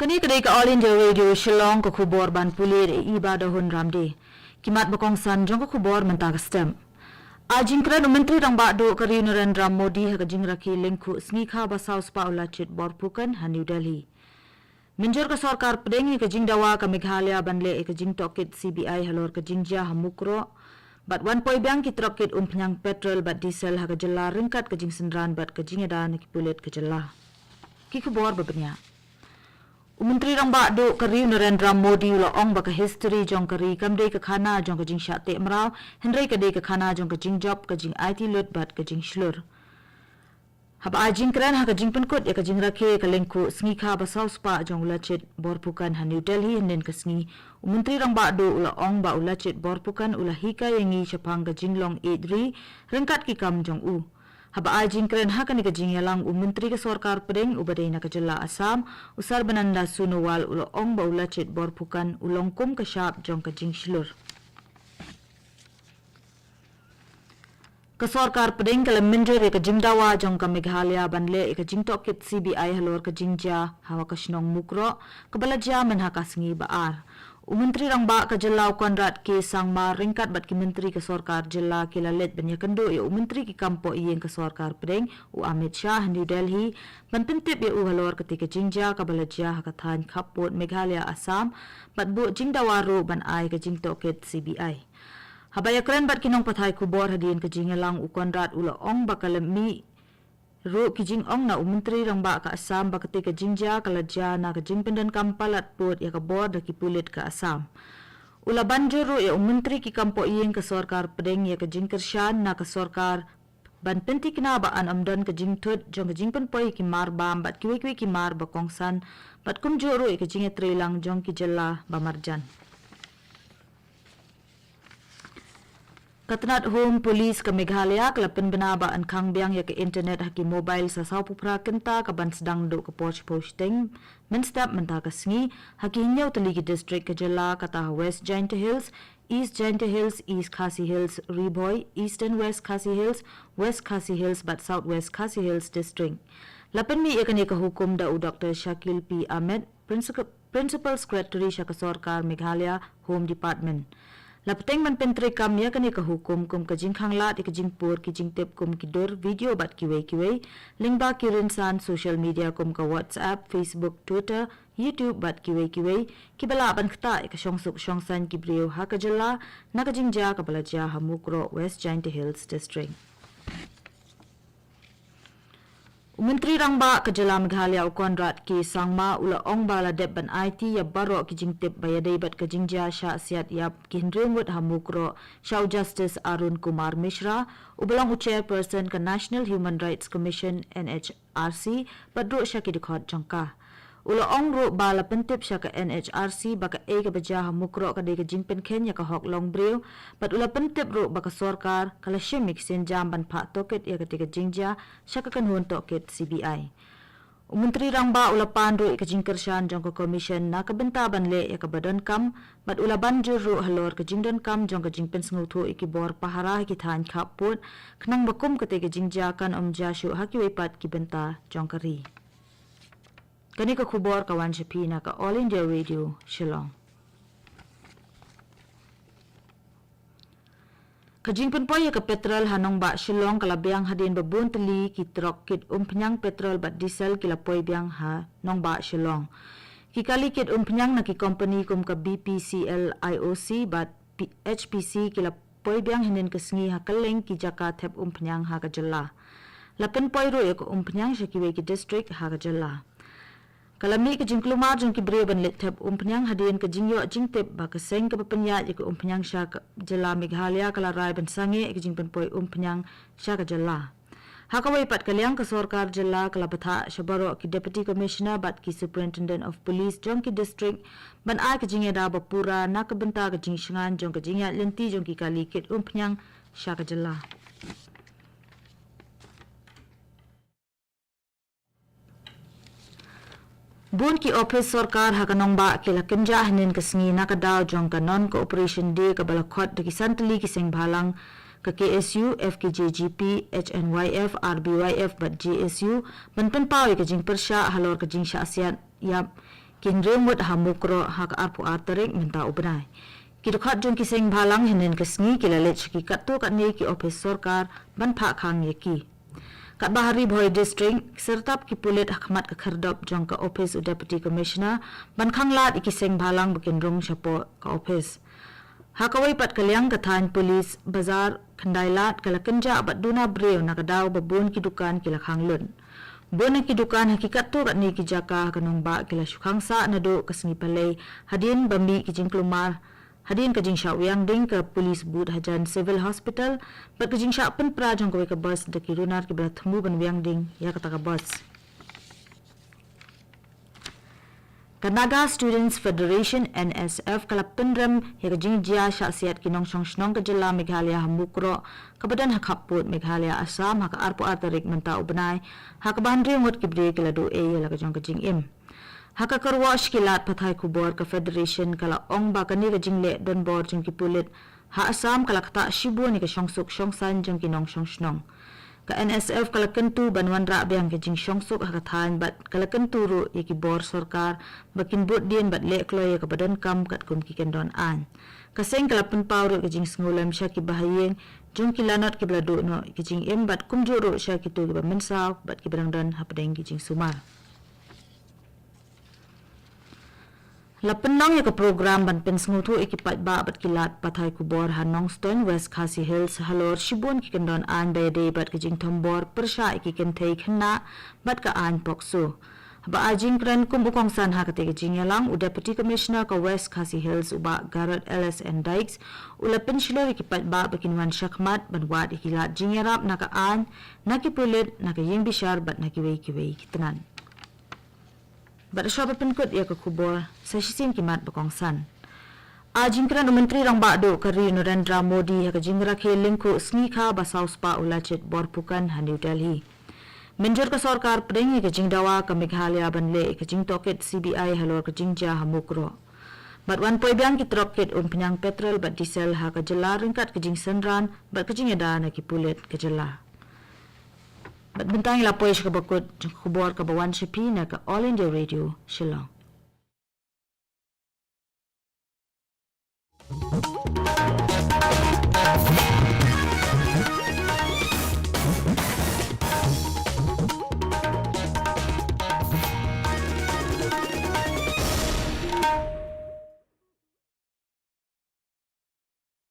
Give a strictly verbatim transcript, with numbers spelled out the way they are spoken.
Kane ka dei ka All India Radio Shillong, ka khubor ban pule da i Iba Dahun Ramde. Ki mat ba kongsan jong ka khubor mynta ka step. Ai jingkren u Myntri Rangbah Duh ka ri u Narendra Modi ha ka jingrakhe lyngkhuh sngikha ba saw spah u Lachit Borphukan ha New Delhi. Mynjur ka sorkar pdeng ïa ka jingdawa ka Meghalaya ban leh ïa ka jingtohkit C B I halor ka jingjia ha Mukroh, bad wan poi biang ki trok kit umphniang petrol bad diesel ha ka jylla ryngkat ka jingsynran bad ka jingïada na ki pulit ka jylla. Ki khubor ba bniah. U Myntri Rangbah Duh ka ri u Narendra Modi u la ong ba ka history jong ka ri kam dei ka khana jong ka jingshah teh mraw, hynrei ka dei ka khana jong ka jingjop, ka jingaiti lut bad ka jingshlur. Haba ai jingkren ha ka jingpynkut ïa ka jingrakhe ka lyngkhuh sngikha ba saw spah jong u Lachit Borphukan ha New Delhi hynnin ka sngi, u Myntri Rangbah Duh u la ong ba u Lachit Borphukan u la hikai ïa ngi shaphang ka jinglong ïeit ri ryngkat ki kam jong u. Haba ai jingkren ha kane ka jingïalang, u Myntri ka sorkar pdeng uba dei na ka jylla Assam, u Sarbananda Sonowal u la ong ba u Lachit Borphukan u long kum ka shap jong ka jingshlur. Ka sorkar pdeng ka la mynjur ïa ka jingdawa jong ka Meghalaya ban leh ïa ka jingtohkit C B I halor ka jingjia ha ka shnong Mukroh, kaba la jia mynha ka sngi ba ar. U Myntri Rangbah ka jylla u Conrad K Sangma ryngkat bad ki myntri ka sorkar jylla ki la leit ban ïakynduh ïa u Myntri ki kam poh ïing ka sorkar pdeng, u Amit Shah, ha New Delhi, ban pyntip ïa u halor katei ka jingjia kaba la jia ha ka thaiñ khappud Meghalaya Assam, bad buh jingdawa ruh ban ai ka jingtohkit C B I. Haba ïakren bad ki nongpathai khubor hadien ka jingïalang, u Conrad u la ong ba ka la mih ruh ki jingong na u Myntri Rangbah ka Assam ba katei ka jingjia ka la jia na ka jingpyndonkam palat pud ïa ka bor da ki pulit ka Assam. U la ban jur ruh ïa u Myntri ki kam poh ïing ka sorkar pdeng ïa ka jingkyrshan na ka sorkar ban pynthikna ba yn ym don ka jingthut jong ka jingpynpoi ïa ki mar bam bad kiwei kiwei ki mar ba kongsan, bad kumjuh ruh ïa ka jingïatreilang jong ki jylla ba marjan. Ka tnat Home Police ka Meghalaya ka la pynbna ba yn khang biang ïa ka internet ha ki mobile sa sawphew phra kynta kaban sdang naduh ka por shiphew shiteng mynstep mynta ka sngi ha ki hynñiew tylli ki district ka jylla, kata ha West Jaintia Hills, East Jaintia Hills, East Khasi Hills, Ri Bhoi, Eastern West Khasi Hills, West Khasi Hills bad South West Khasi Hills District. La pynmih ïa kane ka hukum da u Doctor Shakil P Ahmed, Princi-, Principal Secretary sha ka sorkar Meghalaya Home Department. La bteng ban pyntreikam ïa kane ka hukum kum ka jingkhanglad ïa ka jingpur ki jingtip kum ki dur, video bad kiwei kiwei lyngba ki rynsan social media kum ka WhatsApp, Facebook, Twitter, YouTube bad kiwei kiwei, kiba lah ban ktah ïa ka shongsuk shongsaiñ ki briew ha ka jylla na ka jingjia kaba la jia ha Mukroh, West Jaintia Hills District. U Myntri Rangbah ka jylla Meghalaya u Conrad K Sangma u la ong ba la dep ban aiti ïa baroh ki jingtip ba ïadei bad ka jingjia shah siat ïap ki hynriew ngut ha Mukroh sha u Justice Arun Kumar Mishra, uba long u Chairperson ka National Human Rights Commission, N H R C, bad ruh sha ki dkhot jong ka. U la ong ruh ba la pyntip sha ka N H R C ba kaei kaba jia ha Mukroh ka dei ka jingpynkheiñ ïa ka hok longbriew, bad u la pyntip ruh ba ka sorkar ka la shim ïa ki sienjam ban phah tohkit ïa katei ka jingjia sha ka kynhun tohkit C B I. U Myntri Rangbah u la pan ruh ïa ka jingkyrshan jong ka Commission na ka bynta ban leh ïa kaba donkam, bad u la ban jur ruh halor ka jingdonkam jong ka jingpynsngewthuh ïa ki bor pahara ha ki thaiñ khappud, khnang ba kum katei ka jingjia kan ym jia shuh ha kiwei pat ki bynta jong ka ri. Kane ka khubor ka wan sha phi na ka All India Radio Shillong. Ka jingpynpoi ïa ka petrol ha nongbah Shillong ka la biang hadien ba bun tylli ki trok kit umphniang petrol bad diesel ki la poi biang ha nongbah Shillong. Ki kali kit umphniang na ki kompani kum ka B P C L I O C bad P-, H P C ki la poi biang hynnin ka sngi ha kylleng ki jaka thep umphniang ha ka jylla. La pynpoi ruh ïa ka umphniang sha kiwei ki district ha ka jylla. Ka la mih ka jingkulmar jong ki briew ban leit thep umphniang hadien ka jingïoh jingtip ba ka seng kaba pynïaid ïa ka umphniang sha ka jylla Meghalaya ka la rai ban sangeh ïa ka jingpynpoi umphniang sha ka jylla. Ha kawei pat ka liang, ka sorkar jylla ka la bthah sha baroh ki Deputy Commissioner bad ki Superintendent of Police jong ki district ban ai ka jingïada ba pura na ka bynta ka jingshngaiñ jong ka jingïaid lynti jong ki kali kit umphniang sha ka jylla. Bun ki ophis sorkar ha ka nongbah ki la kynjah hynnin ka sngi na ka daw jong ka Non-Cooperation Day kaba la khot da ki san tylli ki seng bhalang, ka K S U, F K J G P, H N Y F, R B Y F bad J S U, ban pynpaw ïa ka jingpyrshah halor ka jingshah siat ïap ki hynriew ngut ha Mukroh ha ka arphew ar tarik mynta u bnai. Ki dkhot jong ki seng bhalang hynnin ka sngi ki la leit sha ki katto katne ki ophis sorkar ban phah khang ïa ki. Katba ha Ri Bhoi District, syrtap ki pulit ha khmat ka khyrdop jong ka ophis u Deputy Commissioner ban khang lad ïa ki seng bhalang ba kin rung shapoh ka ophis. Ha kawei pat ka liang, ka thaiñ pulit bazar Khyndailad ka la kynjah bad duna briew na ka daw ba bun ki dukan ki la khang lut. Bun na ki dukan ha ki katto katne ki jaka ha ka nongbah ki la shu khang sah naduh ka sngi Palei hadien ba mih ki jingkulmar, hadien ka jingshah wiang ding ka police booth hajan Civil Hospital bad ka jingshah pynpra jong kawei ka bus da ki runar kiba la thmu ban wiang ding ïa kata ka bus. Ka Naga Students Federation, N S F, ka la pynrem ïa ka jingjia shah siat ki nongshong shnong ka jylla Meghalaya ha Mukroh, kaba don ha khappud Meghalaya Assam, ha ka arphew ar tarik mynta u bnai, ha kaba hynriew ngut ki briew ki la duh ei ïa la ka jong ka jingim. Ha ka kyrwoh sha ki lad pathai khubor, ka Federation ka la ong ba kane ka jingleh donbor jong ki pulit ha Assam ka la ktah shibun ïa ka shongsuk shongsaiñ jong ki nongshong shnong. Ka N S F ka la kyntu ban wanrah biang ka jingshongsuk ha ka thaiñ bad ka la kyntu ruh ïa ki bor sorkar ba kin bud dien bad leh kloi ïa kaba donkam katkum ki kyndon aiñ. Ka seng ka la pynpaw ruh ka jingsngewlem sha kiba ha ïing jong ki lanot kiba la duh noh ïa ka jingim bad kumjuh ruh sha kito kiba mynsaw bad kiba dang don hapdeng ki jingsumar. La pynlong ïa ka program ban pynsngewthuh ïa ki paidbah bad ki lad pathai khubor ha Nongstoiñ, West Khasi Hills, halor shibun ki kyndon aiñ ba ïadei bad ka jingthombor pyrshah ïa ki kynthei khynnah bad ka aiñ POCSO. Haba ai jingkren kum u kongsan ha katei ka jingïalang, u Deputy Commissioner ka West Khasi Hills, u Bah Garod L S N Dykes, u la pynshlur ïa ki paidbah ba kin wan shakhmat ban wad ïa ki lad jingïarap na ka aiñ, na ki pulit, na ka ïingbishar bad na kiwei kiwei ki tnat. Bad shuwa ba pynkut ïa ka khubor, sa shisien ki mat ba kongsan. Ai jingkren u Myntri Rangbah Duh ka ri Narendra Modi ha ka jingrakhe lyngkhuh sngi kha ba saw spah u Lachit Borphukan ha New Delhi. Mynjur ka sorkar pdeng ïa ka jingdawa ka Meghalaya ban leh ïa ka jingtohkit C B I halor ka jingjia ha Mukroh. Bad wan poi biang ki trok kit umphniang petrol bad diesel ha ka jylla ryngkat ka jingsynran bad ka jingïada na ki pulit ka jylla. Bad mynta ngi la poi sha kaba kut jong ka khubor kaba wan sha phi na ka All India Radio Shillong.